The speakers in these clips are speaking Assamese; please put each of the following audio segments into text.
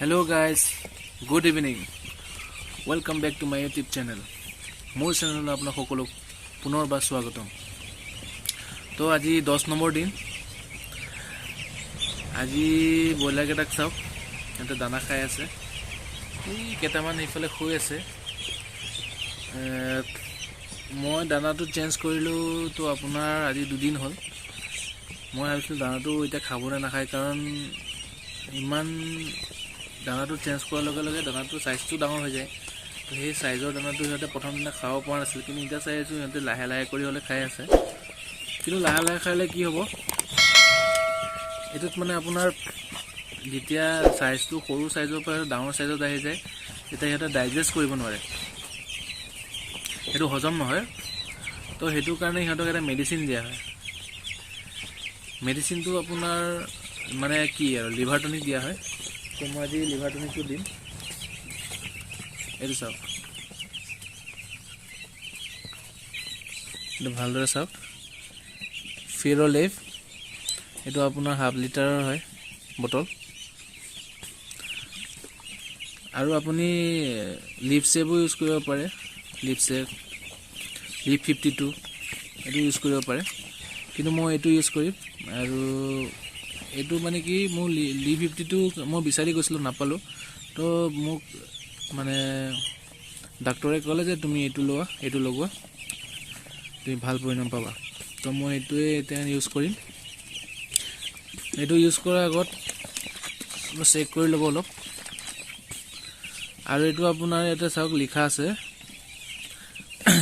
Hello guys, good evening. Welcome back to my YouTube channel. মোৰ চেনেললৈ আপোনাক সকলোক পুনৰবাৰ স্বাগতম। তো আজি 10 নম্বৰ দিন। আজি ব্ৰইলাৰকেইটাক চাওক, সিহঁতে দানা খাই আছে। এই কেইটামান এইফালে শুই আছে। মই দানাটো চেঞ্জ কৰিলোঁ তো আপোনাৰ আজি দুদিন হ'ল। মই ভাবিছিলোঁ দানাটো এতিয়া খাব নে নাখায়, কাৰণ ইমান দানাটো চেঞ্জ কৰাৰ লগে লগে দানাটোৰ চাইজটো ডাঙৰ হৈ যায়। তো সেই চাইজৰ দানাটো সিহঁতে প্ৰথম দিনা খাব পৰা নাছিল, কিন্তু এতিয়া চাই আছোঁ সিহঁতে লাহে লাহে কৰি হ'লে খাই আছে। কিন্তু লাহে লাহে খালে কি হ'ব, এইটোত মানে আপোনাৰ যেতিয়া চাইজটো সৰু চাইজৰ পৰা ডাঙৰ চাইজত আহি যায়, তেতিয়া সিহঁতে ডাইজেষ্ট কৰিব নোৱাৰে, সেইটো হজম নহয়। তো সেইটো কাৰণে সিহঁতক এটা মেডিচিন দিয়া হয়। মেডিচিনটো আপোনাৰ মানে কি আৰু লিভাৰ টনিক দিয়া হয়। তো মই আজি লিভাৰ টনিকটো দিম। এইটো চাওক, এইটো ভালদৰে চাওক, ফিৰ'লেভ, এইটো আপোনাৰ হাফ লিটাৰৰ হয় বটল। আৰু আপুনি লিভ ছেভো ইউজ কৰিব পাৰে, লিভ ছেভ, লিভ 52 এইটো ইউজ কৰিব পাৰে, কিন্তু মই এইটো ইউজ কৰিম। আৰু এইটো মানে কি, মোৰ লিভ 52 মই বিচাৰি গৈছিলোঁ, নাপালোঁ। তো মোক মানে ডাক্তৰে ক'লে যে তুমি এইটো লোৱা, এইটো লগোৱা, তুমি ভাল পৰিণাম পাবা। তো মই এইটোৱে এতিয়া ইউজ কৰিম। এইটো ইউজ কৰাৰ আগত চেক কৰি ল'ব অলপ। আৰু এইটো আপোনাৰ ইয়াতে চাওক লিখা আছে,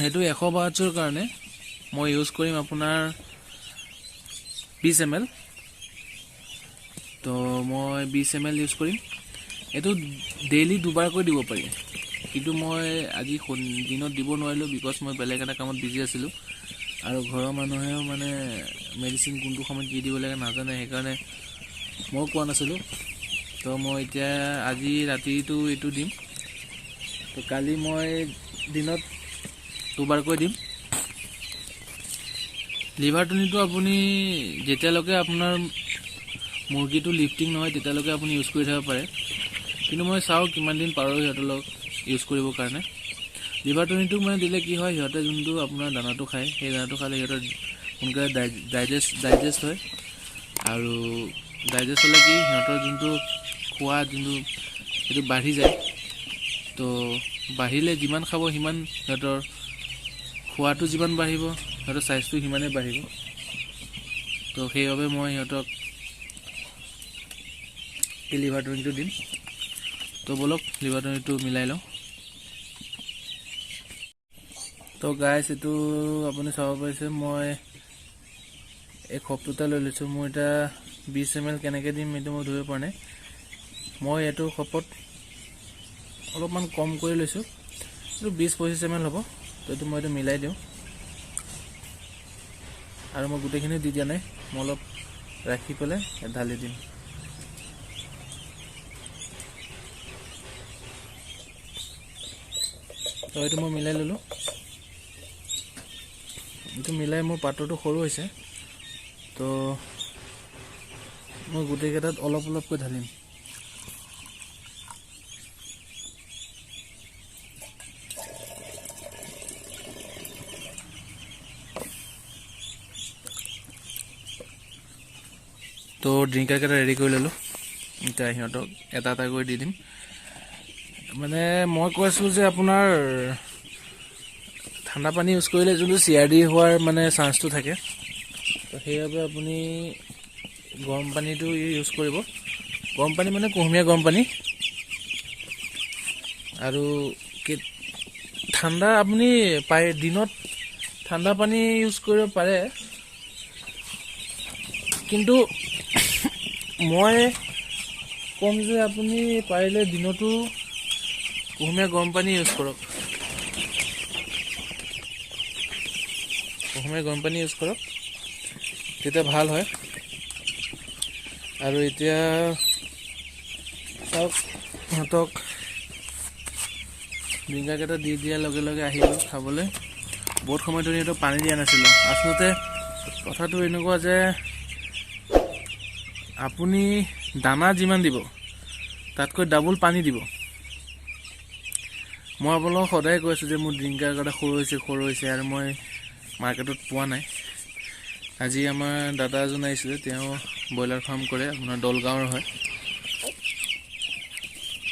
এইটো 100 বাটছৰ কাৰণে মই ইউজ কৰিম আপোনাৰ 20 এম এল। তো মই 20 এম এল ইউজ কৰিম। এইটো ডেইলি দুবাৰকৈ দিব পাৰি, কিন্তু মই আজি দিনত দিব নোৱাৰিলোঁ, because মই বেলেগ এটা কামত বিজি আছিলোঁ। আৰু ঘৰৰ মানুহেও মানে মেডিচিন কোনটো সময়ত কি দিব লাগে নাজানে, সেইকাৰণে ময়ো কোৱা নাছিলোঁ। তো মই এতিয়া আজি ৰাতিটো এইটো দিম, তো কালি মই দিনত দুবাৰকৈ দিম। লিভাৰ টনিকটো আপুনি যেতিয়ালৈকে আপোনাৰ মুৰ্গীটো লিফটিং নহয় তেতিয়ালৈকে আপুনি ইউজ কৰি থাকিব পাৰে, কিন্তু মই চাওঁ কিমান দিন পাৰোঁ সিহঁতৰ লগত ইউজ কৰিবৰ কাৰণে। লিভাৰ টনিকটো মানে দিলে কি হয়, সিহঁতে যোনটো আপোনাৰ দানাটো খায়, সেই দানাটো খালে সিহঁতৰ সোনকালে ডাইজেষ্ট হয়। আৰু ডাইজেষ্ট হ'লে কি, সিহঁতৰ যোনটো খোৱা যোনটো সেইটো বাঢ়ি যায়। তো বাঢ়িলে যিমান খাব সিমান সিহঁতৰ খোৱাটো যিমান বাঢ়িব, সিহঁতৰ চাইজটো সিমানেই বাঢ়িব। তো সেইবাবে মই সিহঁতক এই লিভাৰ টনিকটো দিম। তো ব'লক লিভাৰ টনিকটো মিলাই লওঁ। তো গাইছ, এইটো আপুনি চাব পাৰিছে, মই এই খপটোতে লৈ লৈছোঁ। মোৰ এতিয়া 20 এম এল কেনেকৈ দিম এইটো মই ধৰিব পৰা নাই। মই এইটো খপত অলপমান কম কৰি লৈছোঁ, এইটো 20-25 এম এল হ'ব। তো এইটো মই এইটো মিলাই দিওঁ। আৰু মই গোটেইখিনি দি দিয়া নাই, মই অলপ ৰাখি পেলাই ঢালি দিম। তো এইটো মই মিলাই ল'লোঁ। এইটো মিলাই মোৰ পাত্ৰটো সৰু হৈছে, তো মই গোটেইকেইটাত অলপ অলপকৈ ঢালিম। তো ড্ৰিংকাৰকেইটা ৰেডি কৰি ল'লোঁ। এতিয়া সিহঁতক এটা এটা কৰি দি দিম। মানে মই কৈ আছিলোঁ যে আপোনাৰ ঠাণ্ডা পানী ইউজ কৰিলে যোনটো চি আৰ ডি হোৱাৰ মানে চান্সটো থাকে, তো সেইবাবে আপুনি গৰম পানীটো ইউজ কৰিব। গৰম পানী মানে কুহুমীয়া গৰম পানী। আৰু ঠাণ্ডা আপুনি পাৰে দিনত ঠাণ্ডা পানী ইউজ কৰিব পাৰে, কিন্তু মই ক'ম যে আপুনি পাৰিলে দিনতো কুহুমীয়া গৰম পানী ইউজ কৰক। কুহুমীয়া গৰম পানী ইউজ কৰক, তেতিয়া ভাল হয়। আৰু এতিয়া চাওক সিহঁতক ড্ৰিংকাৰকেইটা দি দিয়াৰ লগে লগে আহি গ'ল খাবলৈ। বহুত সময় ধৰি সিহঁতক পানী দিয়া নাছিলোঁ। আচলতে কথাটো এনেকুৱা যে আপুনি দানা যিমান দিব তাতকৈ ডাবল পানী দিব। মই আপোনালোকক সদায় কৈ আছোঁ যে মোৰ ড্ৰিংকাৰ এটা সৰু হৈছে সৰু হৈছে, আৰু মই মাৰ্কেটত পোৱা নাই। আজি আমাৰ দাদা এজন আহিছিলে, তেওঁ ব্ৰইলাৰ ফাৰ্ম কৰে, আপোনাৰ দলগাঁৱৰ হয়।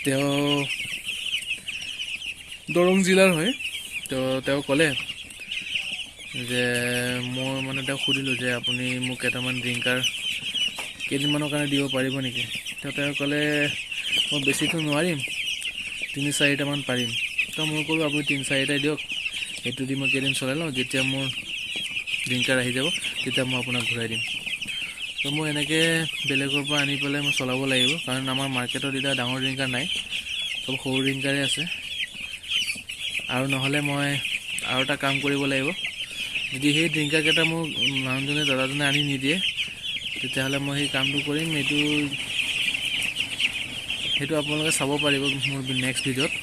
তেওঁ দৰং জিলাৰ হয়। তো তেওঁ ক'লে যে মই মানে তেওঁক সুধিলোঁ যে আপুনি মোক কেইটামান ড্ৰিংকাৰ কেইদিনমানৰ কাৰণে দিব পাৰিব নেকি। তো তেওঁ ক'লে মই বেছিতো নোৱাৰিম, 3-4টামান পাৰিম। তো মই ক'লোঁ আপুনি 3-4টাই দিয়ক, সেইটো দি মই কেইদিন চলাই লওঁ, যেতিয়া মোৰ ড্ৰিংকাৰ আহি যাব তেতিয়া মই আপোনাক ঘূৰাই দিম। তো মই এনেকৈ বেলেগৰ পৰা আনি পেলাই মই চলাব লাগিব, কাৰণ আমাৰ মাৰ্কেটত এতিয়া ডাঙৰ ড্ৰিংকাৰ নাই, চব সৰু ড্ৰিংকাৰে আছে। আৰু নহ'লে মই আৰু এটা কাম কৰিব লাগিব, যদি সেই ড্ৰিংকাৰকেইটা মোক মানুহজনে দাদাজনে আনি নিদিয়ে তেতিয়াহ'লে মই সেই কামটো কৰিম। সেইটো আপোনালোকে চাব পাৰিব মোৰ নেক্সট ভিডিঅ'ত।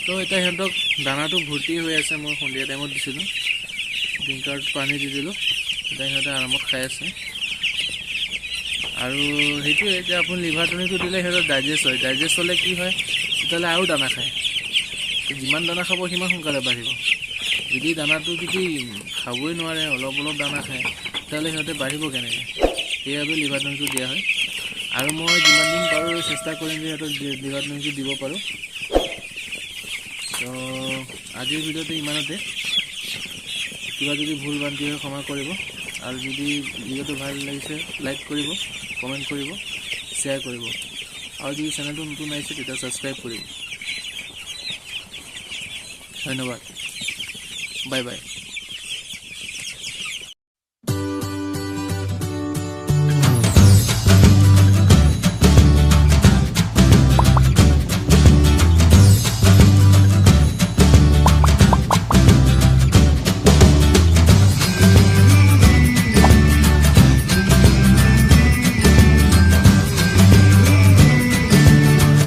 তো এতিয়া সিহঁতক দানাটো ভৰ্তি হৈ আছে, মই সন্ধিয়া টাইমত দিছিলোঁ, ড্ৰিংকাৰত পানী দি দিলোঁ, এতিয়া সিহঁতে আৰামত খাই আছে। আৰু সেইটোৱে, এতিয়া আপুনি লিভাৰ টনিকটো দিলে সিহঁতৰ ডাইজেষ্ট হয়, ডাইজেষ্ট হ'লে কি হয়, তেতিয়াহ'লে আৰু দানা খায়। যিমান দানা খাব সিমান সোনকালে বাঢ়িব। যদি দানাটো যদি খাবই নোৱাৰে, অলপ অলপ দানা খায়, তেতিয়াহ'লে সিহঁতে বাঢ়িব কেনেকৈ? সেইবাবে লিভাৰ টনিকটো দিয়া হয়। আৰু মই যিমান দিন পাৰোঁ চেষ্টা কৰিম যে সিহঁতক লিভাৰ টনিকটো দিব পাৰোঁ। তো আজিৰ ভিডিঅ'টো ইমানতে। কিবা যদি ভুল ভ্ৰান্তি হয় ক্ষমা কৰিব, আৰু যদি ভিডিঅ'টো ভাল লাগিছে লাইক কৰিব, কমেণ্ট কৰিব, শ্বেয়াৰ কৰিব, আৰু যদি চেনেলটো নতুন আহিছে তেতিয়া ছাবস্ক্ৰাইব কৰিব। ধন্যবাদ, বাই বাই।